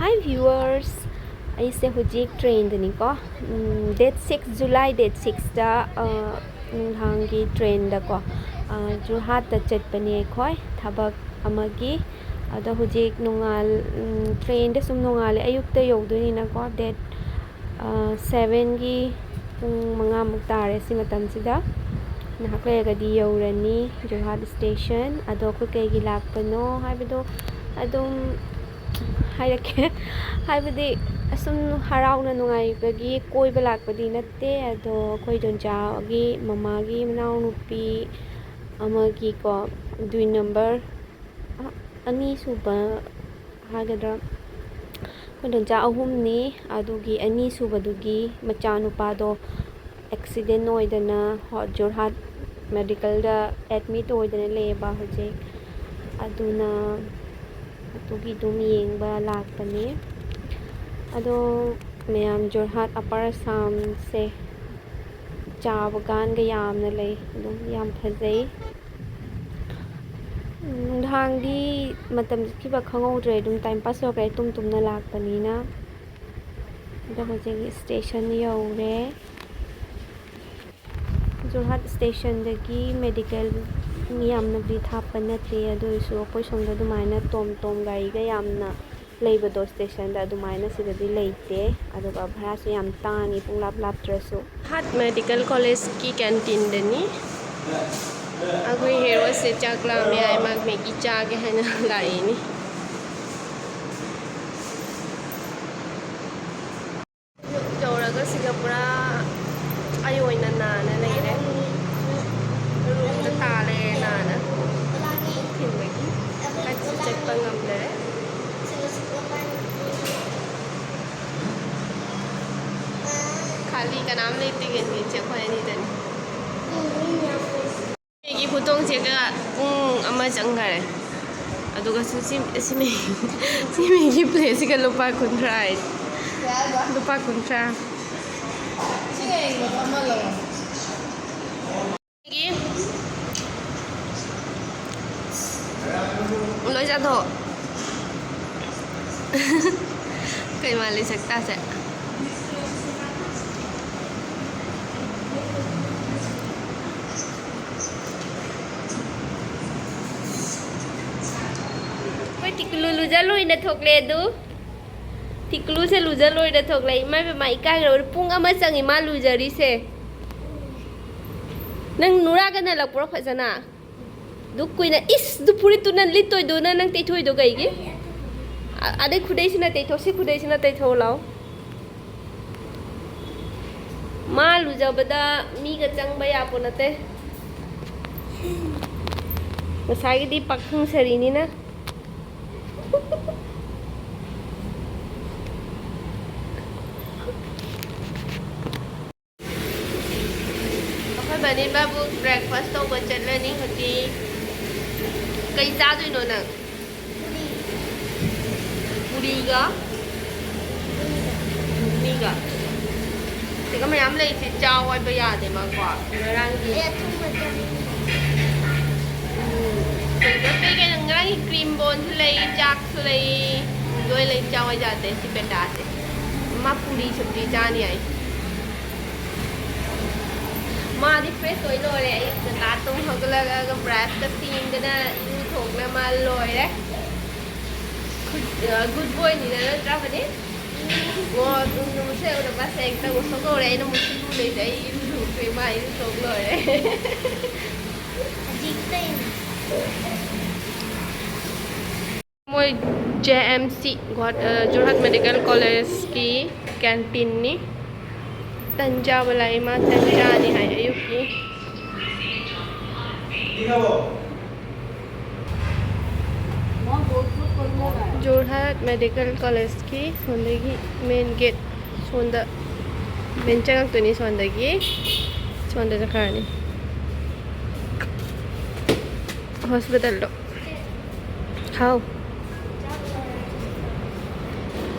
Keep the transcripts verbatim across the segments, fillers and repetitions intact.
Hi viewers, ꯑꯩꯁꯦ ꯍꯧꯖꯤꯛ ꯇ꯭ꯔꯦꯟꯗꯅꯤꯀꯣ꯫ Date six, July date ꯁꯤꯛꯁꯇ ꯅꯨꯡꯗꯥꯡꯒꯤ ꯇ꯭ꯔꯦꯟꯗꯀꯣ, ꯖꯨꯔꯍꯥꯠꯇ ꯆꯠꯄꯅꯦ ꯑꯩꯈꯣꯏ ꯊꯕꯛ ꯑꯃꯒꯤ꯫ ꯑꯗꯣ ꯍꯧꯖꯤꯛ ꯅꯣꯡꯉꯥꯜ ꯇ꯭ꯔꯦꯟꯗ ꯁꯨꯝ ꯅꯣꯡꯉꯥꯜꯂꯦ, ꯑꯌꯨꯛꯇ ꯌꯧꯗꯣꯏꯅꯤꯅꯀꯣ꯫ ꯗꯦꯠ ꯁꯚꯦꯟꯒꯤ ꯄꯨꯡ ꯃꯉꯥꯃꯨꯛ ꯇꯥꯔꯦ ꯁꯤ ꯃꯇꯝꯁꯤꯗ꯫ ꯉꯥꯏꯍꯥꯛ ꯂꯩꯔꯒꯗꯤ ꯌꯧꯔꯅꯤ ꯖꯣꯔꯍꯥꯠ ꯁ꯭ꯇꯦꯁꯟ꯫ ꯑꯗꯣ ꯑꯩꯈꯣꯏ ꯀꯩꯒꯤ ꯂꯥꯛꯄꯅꯣ ꯍꯥꯏꯕꯗꯣ ꯑꯗꯨꯝ ꯍꯥꯏꯔꯛꯀꯦ꯫ ꯍꯥꯏꯕꯗꯤ ꯑꯁꯨꯝ ꯍꯔꯥꯎꯅ ꯅꯨꯡꯉꯥꯏꯕꯒꯤ ꯀꯣꯏꯕ ꯂꯥꯛꯄꯗꯤ ꯅꯠꯇꯦ꯫ ꯑꯗꯣ ꯑꯩꯈꯣꯏ ꯗꯣꯟꯆꯥꯒꯤ ꯃꯃꯥꯒꯤ ꯃꯅꯥꯎꯅꯨꯄꯤ ꯑꯃꯒꯤꯀꯣ, ꯗꯨꯏ ꯅꯝꯕꯔ, ꯑ, ꯑꯅꯤꯁꯨꯕ ꯍꯥꯏꯒꯗ꯭ꯔꯥ, ꯑꯩꯈꯣꯏ ꯗꯣꯟꯆꯥ ꯑꯍꯨꯝꯅꯤ꯫ ꯑꯗꯨꯒꯤ ꯑꯅꯤꯁꯨꯕꯗꯨꯒꯤ ꯃꯆꯥꯅꯨꯄꯥꯗꯣ ꯑꯦꯛꯁꯤꯗꯦꯟ ꯑꯣꯏꯗꯅ ꯍꯣ-, ꯖꯣꯔꯍꯥꯠ ꯃꯦꯗꯤꯀꯦꯜꯗ ꯑꯦꯗꯃꯤꯠ ꯑꯣꯏꯗꯅ ꯂꯩꯌꯦꯕ ꯍꯧꯖꯤꯛ꯫ ꯑꯗꯨꯅ ꯑꯗꯨꯒꯤ ꯑꯗꯨꯝ ꯌꯦꯡꯕ ꯂꯥꯛꯄꯅꯦ꯫ ꯑꯗꯣ ꯃꯌꯥꯝ, ꯖꯣꯔꯍꯥꯠ ꯑꯄꯔ ꯑꯁꯥꯝꯁꯦ ꯆꯥ ꯕꯒꯥꯟꯒ ꯌꯥꯝꯅ ꯂꯩ, ꯑꯗꯨꯝ ꯌꯥꯝ ꯐꯖꯩ꯫ ꯅꯨꯡꯗꯥꯡꯗꯤ ꯃꯇꯝ ꯆꯠꯈꯤꯕ ꯈꯪꯍꯧꯗ꯭ꯔꯦ, ꯑꯗꯨꯝ ꯇꯥꯏꯝ ꯄꯥꯁ ꯇꯧꯈ꯭ꯔꯦ, ꯇꯨꯝ ꯇꯨꯝꯅ ꯂꯥꯛꯄꯅꯤꯅ꯫ ꯑꯗꯣ ꯍꯧꯖꯤꯛ ꯁ꯭ꯇꯦꯁꯟ ꯌꯧꯔꯦ꯫ ꯖꯣꯔꯍꯥꯠ ꯁ꯭ꯇꯦꯁꯟꯗꯒꯤ ꯃꯦꯗꯤꯀꯦꯜ ꯌꯥꯝꯅꯕꯨꯗꯤ ꯊꯥꯞꯄ ꯅꯠꯇꯦ, ꯑꯗꯨ ꯑꯣꯏꯔꯁꯨ ꯑꯩꯈꯣꯏ ꯁꯣꯝꯗ ꯑꯗꯨꯃꯥꯏꯅ ꯇꯣꯝ ꯇꯣꯝ ꯒꯥꯔꯤꯒ ꯌꯥꯝꯅ ꯂꯩꯕꯗꯣ ꯁ꯭ꯇꯦꯁꯟꯗ, ꯑꯗꯨꯃꯥꯏꯅ ꯁꯤꯗꯗꯤ ꯂꯩꯇꯦ꯫ ꯑꯗꯨꯒ ꯚꯔꯥꯁꯨ ꯌꯥꯝ ꯇꯥꯡꯉꯤ, ꯄꯨꯡꯂꯥꯞ ꯂꯥꯞꯇ꯭ꯔꯁꯨ꯫ ꯖꯣꯔꯍꯥꯠ ꯃꯦꯗꯤꯀꯦꯜ ꯀꯣꯂꯦꯖꯀꯤ ꯀꯦꯟꯇꯤꯟꯗꯅꯤ꯫ ꯑꯩꯈꯣꯏ ꯍꯦꯔꯣꯁꯦ ꯆꯥꯛ ꯂꯥꯝꯃꯦ ꯍꯥꯏ, ꯃꯥ ꯃꯦꯒꯤ ꯆꯥꯒꯦ ꯍꯥꯏꯅ ꯂꯥꯛꯏꯅꯤ꯫ ꯌꯧꯔꯒ ꯁꯤꯒ ꯄꯨꯔꯥ ꯑꯩ ꯑꯣꯏꯅ ꯅꯥꯅ ꯂꯩꯔꯦ꯫ ꯔꯨꯝꯗ ꯇꯥ ꯂꯩꯔꯦ ꯅꯥꯅ꯫ ꯊꯤꯟꯕꯒꯤ ꯀꯥꯏꯗꯁꯨ ꯆꯠꯄ ꯉꯝꯗꯔꯦ꯫ ꯈꯥꯂꯤ ꯀꯅꯥꯝ ꯂꯩꯇꯦ ꯀꯦꯟꯇꯤꯟꯁꯦ, ꯑꯩꯈꯣꯏ ꯑꯅꯤꯗꯅꯤ꯫ ꯃꯦꯒꯤ ꯈꯨꯊꯣꯡꯁꯦꯒ ꯄꯨꯡ ꯑꯃ ꯆꯪꯈꯔꯦ꯫ ꯑꯗꯨꯒ ꯁꯤ, ꯁꯤ, ꯁꯤ ꯃꯦꯒꯤ, ꯁꯤ ꯃꯦꯒꯤ ꯄ꯭ꯂꯦꯠꯁꯤꯒ ꯂꯨꯄꯥ ꯀꯨꯟꯊ꯭ꯔꯥ ꯍꯥꯏ꯫ ꯂꯨꯄꯥ ꯀꯨꯟꯊ꯭ꯔꯥ꯫ ꯂꯣꯏ ꯆꯥꯊꯣꯛ꯫ ꯏꯃꯥ ꯂꯩꯁꯛ ꯇꯥꯁꯦ꯫ ꯑꯩꯈꯣꯏ ꯇꯤꯀꯂꯨ ꯂꯨꯖ ꯂꯣꯏꯅ ꯊꯣꯛꯂꯦ ꯑꯗꯨ꯫ ꯇꯤꯀꯂꯨꯁꯦ ꯂꯨꯖ ꯂꯣꯏꯅ ꯊꯣꯛꯂꯦ꯫ ꯏꯃꯥ ꯏꯕꯦꯝꯃ, ꯏꯀꯥꯏꯈ꯭ꯔꯕ꯫ ꯄꯨꯡ ꯑꯃ ꯆꯪꯉꯤ ꯃꯥ ꯂꯨꯖꯔꯤꯁꯦ꯫ ꯅꯪ ꯅꯨꯔꯥꯒ ꯅꯜꯂꯛꯄ꯭ꯔꯣ ꯐꯖꯅ? ꯗꯨꯛ ꯀꯨꯏꯅ, ꯏꯁ, ꯗꯨ ꯐꯨꯔꯤꯠꯇꯨ ꯅꯪ ꯂꯤꯠꯇꯣꯏꯗꯨ ꯅꯪ, ꯅꯪ ꯇꯩꯊꯣꯛꯏꯗꯣ ꯀꯩꯒꯤ? ꯑ-, ꯑꯗꯩ ꯈꯨꯗꯩꯁꯤꯅ ꯇꯩꯊꯣꯛ, ꯁꯤ ꯈꯨꯗꯩꯁꯤꯅ ꯇꯩꯊꯣꯛꯎ ꯂꯥꯎ꯫ ꯃꯥ ꯂꯨꯖꯕꯗ ꯃꯤꯒ ꯆꯪꯕ ꯌꯥꯄꯣ ꯅꯠꯇꯦ꯫ ꯉꯁꯥꯏꯒꯤꯗꯤ ꯄꯥꯈꯪ ꯁꯥꯔꯤꯅꯤꯅ꯫ ꯑꯩꯈꯣꯏ ꯕꯅꯤꯕꯥꯕꯨ breakfast ꯇꯧꯕ ꯆꯠꯂꯅꯤ ꯍꯧꯖꯤꯛ꯫ ꯀꯩ ꯆꯥꯗꯣꯏꯅꯣ ꯅꯪ? ꯄꯨꯔꯤꯒ? ꯃꯤꯒ? ꯁꯤꯒ ꯃꯌꯥꯝ ꯂꯩꯁꯦ ꯆꯥꯎ ꯍꯥꯏꯕ ꯌꯥꯗꯦ ꯃꯥꯀꯣ꯫ ꯉꯔꯥꯡꯒꯤ ꯑꯦ, ꯑꯊꯨꯝꯕ ꯆꯥꯅꯤꯡꯉꯤ꯫ ꯎꯝ꯫ ꯀꯩꯅꯣ ꯀꯩ ꯀꯩꯅꯣ ꯉꯔꯥꯡꯒꯤ cream bun ꯁꯨ ꯂꯩ, ꯆꯥꯛꯁꯨ ꯂꯩ, ꯂꯣꯏ ꯂꯩ, ꯆꯥꯎ ꯍꯥꯏ ꯌꯥꯗꯦ ꯁꯤ ꯄꯦꯇꯥꯁꯦ꯫ ꯃꯥ ꯄꯨꯔꯤ ꯁꯕꯖꯤ ꯆꯥꯅꯤ ꯍꯥꯏ꯫ ꯃꯥꯗꯤ fresh ꯑꯣꯏ ꯂꯣꯏꯔꯦ꯫ ꯑꯌꯨꯛ ꯉꯟꯇꯥ ꯇꯨꯝ ꯍꯧꯒꯠꯂꯒ brush ꯀ ꯁꯦꯡꯗꯅ ꯏꯔꯨ ꯊꯣꯛꯅ ꯃꯥ ꯂꯣꯏꯔꯦ꯫ Good, ꯑ, good boy ꯅꯤꯅ ꯅꯠꯇ꯭ꯔꯥ ꯕꯅꯤ? ꯑꯣ, ꯑꯗꯨꯝ ꯅꯨꯃꯤꯠꯁꯦ ꯎꯔꯕ ꯁꯦꯡꯇ ꯉꯧꯊꯣꯛ ꯂꯣꯏꯔꯦ꯫ ꯑꯩꯅ ꯃꯨꯁꯨ ꯂꯨ ꯂꯩꯁꯦ꯫ ꯑꯩ ꯏꯔꯨ ꯊꯣꯛꯇ꯭ꯔꯤ, ꯃꯥ ꯏꯔꯨ ꯊꯣꯛ ꯂꯣꯏꯔꯦ꯫ ꯍꯧꯖꯤꯛꯇꯩ꯫ ꯃꯣꯏ J M C ꯒꯨꯍꯥ-, ꯑ, ꯖꯣꯔꯍꯥꯠ ꯃꯦꯗꯤꯀꯦꯜ ꯀꯣꯂꯦꯖꯀꯤ canteen ꯅꯤ꯫ ꯇꯟ ꯆꯥꯕ ꯂꯥꯛꯏ, ꯃꯥ ꯇꯟ ꯆꯥꯅꯤ ꯍꯥꯏ ꯑꯌꯨꯛꯀꯤ꯫ ꯖꯣꯔꯍꯥꯠ ꯃꯦꯗꯤꯀꯦꯜ ꯀꯣꯂꯦꯖꯀꯤ ꯁꯣꯝꯗꯒꯤ main gate, ꯁꯣꯝꯗ main ꯆꯪꯉꯛꯇꯣꯏꯅꯤ, ꯁꯣꯝꯗꯒꯤ, ꯁꯣꯝꯗ ꯆꯠꯈ꯭ꯔꯅꯤ ꯍꯣꯁꯄꯤꯇꯥꯜꯗꯣ꯫ ꯍꯥꯎ꯫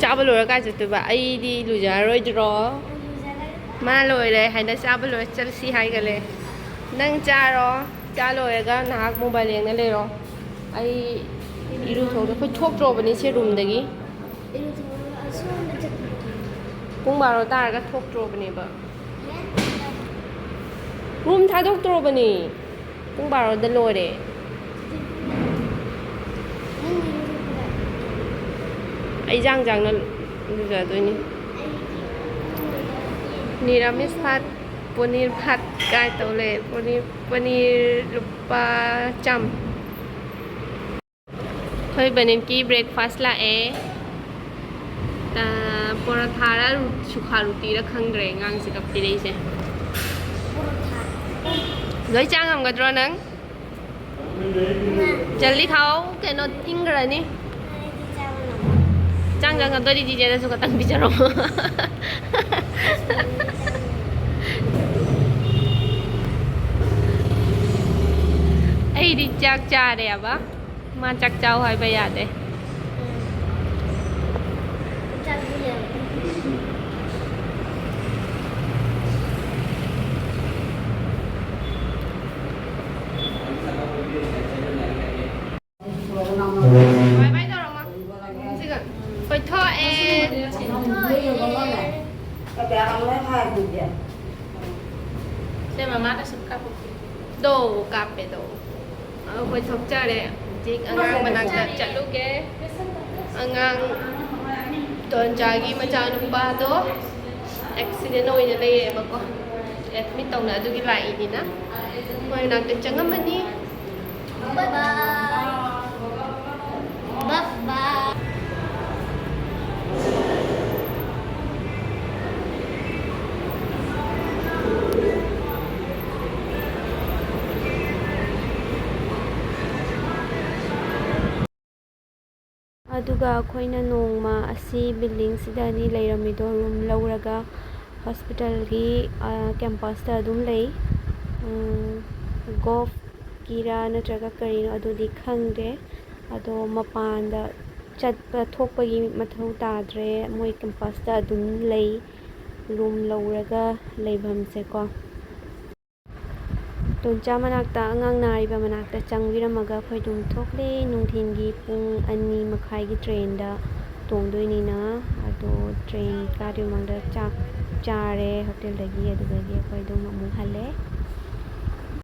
ꯆꯥꯕ ꯂꯣꯏꯔ ꯀꯥꯏ ꯆꯠꯇꯣꯏꯕ? ꯑꯩꯗꯤ ꯂꯨꯖꯔꯔꯣꯏꯗ꯭ꯔꯣ? ꯃꯥ ꯂꯣꯏꯔꯦ ꯍꯥꯏꯅ ꯆꯥꯕ ꯂꯣꯏꯔ ꯆꯠꯂꯁꯤ ꯍꯥꯏꯒꯂꯦ꯫ ꯅꯪ ꯆꯥꯔꯣ, ꯆꯥ ꯂꯣꯏꯔꯒ ꯉꯥꯏꯍꯥꯛ mobile ꯌꯦꯡꯅ ꯂꯩꯔꯣ꯫ ꯑꯩ ꯏꯔꯨꯊꯣꯛꯑꯒ, ꯑꯩꯈꯣꯏ ꯊꯣꯛꯇ꯭ꯔꯣꯕꯅꯤ ꯁꯤ room ꯗꯒꯤ꯫ ꯁꯣꯝꯗ ꯆꯠꯄꯤꯌꯨ꯫ ꯄꯨꯡ ꯕꯥꯔꯣ ꯇꯥꯔꯒ ꯊꯣꯛꯇ꯭ꯔꯣꯕꯅꯦꯕ꯫ ꯔꯨꯝ ꯊꯥꯗꯣꯛꯇ꯭ꯔꯣꯕꯅꯤ꯫ ꯄꯨꯡ ꯕꯥꯔꯣꯗ ꯂꯣꯏꯔꯦ꯫ ꯑꯩ ꯖꯥꯡ ꯖꯥꯡꯅ ꯂꯨꯖꯗꯣꯏꯅꯤ꯫ ꯅꯤꯔꯥꯃꯤꯁ ꯚꯥꯠ, ꯄꯣꯅꯤꯔ ꯚꯥꯠ ꯀꯥꯏ ꯇꯧ ꯂꯩ꯫ ꯄꯣꯅꯤꯔ, ꯄꯣꯅꯤꯔ ꯂꯨꯄꯥ ꯆꯥꯝ꯫ ꯑꯩꯈꯣꯏ ꯕꯅꯤꯟꯀꯤ ꯕ꯭ꯔꯦꯛꯐꯥꯁ ꯂꯥꯛꯑꯦ꯫ ꯄꯣꯔꯣꯊꯥꯔ ꯁꯨꯈꯥ ꯔꯨꯇꯤꯔ ꯈꯪꯗ꯭ꯔꯦ ꯑꯉꯥꯡꯁꯤꯒ ꯄꯤꯔꯛꯏꯁꯦ꯫ ꯂꯣꯏ ꯆꯥ ꯉꯝꯒꯗ꯭ꯔꯣ ꯅꯪ? ꯖꯜꯗꯤ ꯈꯥꯎ, ꯀꯩꯅꯣ ꯏꯪꯈ꯭ꯔꯅꯤ꯫ ꯆꯥꯡ ꯆꯥꯡ ꯆꯥꯗꯣꯏꯗꯤ ꯆꯤꯆꯦꯗꯁꯨ ꯈꯇꯪ ꯄꯤꯖꯔꯣ꯫ ꯑꯩꯗꯤ ꯆꯥꯛ ꯆꯥꯔꯦꯕ꯫ ꯃꯥ ꯆꯥꯛ ꯆꯥꯎ ꯍꯥꯏꯕ ꯌꯥꯗꯦ꯫ ꯕꯥꯏ ꯕꯥꯏ ꯇꯧꯔꯝꯃꯣ꯫ ꯁꯤꯒ ꯀꯣꯏꯊꯣꯛꯑꯦ꯫ ꯁꯦ ꯃꯃꯥꯗ ꯁꯨꯝ ꯀꯥꯞꯄꯣ꯫ ꯗꯣ ꯀꯥꯞꯄꯦ ꯗꯣ꯫ ꯑꯩꯈꯣꯏ ꯊꯣꯛꯆꯔꯦ꯫ ꯍꯧꯖꯤꯛ ꯑꯉꯥꯡ ꯃꯅꯥꯛꯇ ꯆꯠꯂꯨꯒꯦ꯫ ꯑꯉꯥꯡ ꯇꯣꯟꯖꯥꯒꯤ ꯃꯆꯥꯅꯨꯄꯥꯗꯣ ꯑꯦꯛꯁꯤꯗꯦꯟ ꯑꯣꯏꯅ ꯂꯩꯔꯦꯕꯀꯣ꯫ ꯑꯦꯗꯃꯤꯠ ꯇꯧꯅ ꯑꯗꯨꯒꯤ ꯂꯥꯛꯏꯅꯤꯅ꯫ ꯃꯣꯏ ꯃꯅꯥꯛꯇ ꯆꯪꯉꯝꯃꯅꯤ꯫ ꯕꯥꯏ ꯕꯥꯏ꯫ ꯕꯥꯏ ꯕꯥꯏ꯫ ꯑꯗꯨꯒ ꯑꯩꯈꯣꯏꯅ ꯅꯣꯡꯃ ꯑꯁꯤ ꯕꯤꯜꯗꯤꯡꯁꯤꯗꯅꯤ ꯂꯩꯔꯝꯃꯤꯗꯣ, ꯔꯨꯝ ꯂꯧꯔꯒ ꯍꯣꯁꯄꯤꯇꯥꯜꯒꯤ, ꯑ, ꯀꯦꯝꯄꯁꯇ ꯑꯗꯨꯝ ꯂꯩ꯫ ꯎꯝ, ꯒꯣꯞꯀꯤꯔꯥ ꯅꯠꯇ꯭ꯔꯒ ꯀꯔꯤꯅꯣ ꯑꯗꯨꯗꯤ ꯈꯪꯗꯦ꯫ ꯑꯗꯣ ꯃꯄꯥꯟꯗ ꯆꯠꯄ ꯊꯣꯛꯄꯒꯤ ꯃꯊꯧ ꯇꯥꯗ꯭ꯔꯦ, ꯃꯣꯏ ꯀꯦꯝꯄꯁꯇ ꯑꯗꯨꯝ ꯂꯩ, ꯔꯨꯝ ꯂꯧꯔꯒ ꯂꯩꯐꯝꯁꯦꯀꯣ꯫ ꯇꯣꯟꯆꯥ ꯃꯅꯥꯛꯇ, ꯑꯉꯥꯡ ꯅꯥꯔꯤꯕ ꯃꯅꯥꯛꯇ ꯆꯪꯕꯤꯔꯝꯃꯒ ꯑꯩꯈꯣꯏ ꯑꯗꯨꯝ ꯊꯣꯛꯂꯦ꯫ ꯅꯨꯡꯊꯤꯟꯒꯤ ꯄꯨꯡ ꯑꯅꯤ ꯃꯈꯥꯏꯒꯤ ꯇ꯭ꯔꯦꯟꯗ ꯇꯣꯡꯗꯣꯏꯅꯤꯅ꯫ ꯑꯗꯣ ꯇ꯭ꯔꯦꯟ ꯀꯥꯗ꯭ꯔꯤ ꯃꯃꯥꯡꯗ ꯆꯥꯛ ꯆꯥꯔꯦ ꯍꯣꯇꯦꯜꯗꯒꯤ, ꯑꯗꯨꯗꯒꯤ ꯑꯩꯈꯣꯏ ꯑꯗꯨꯝ ꯑꯃꯨꯛ ꯍꯜꯂꯦ꯫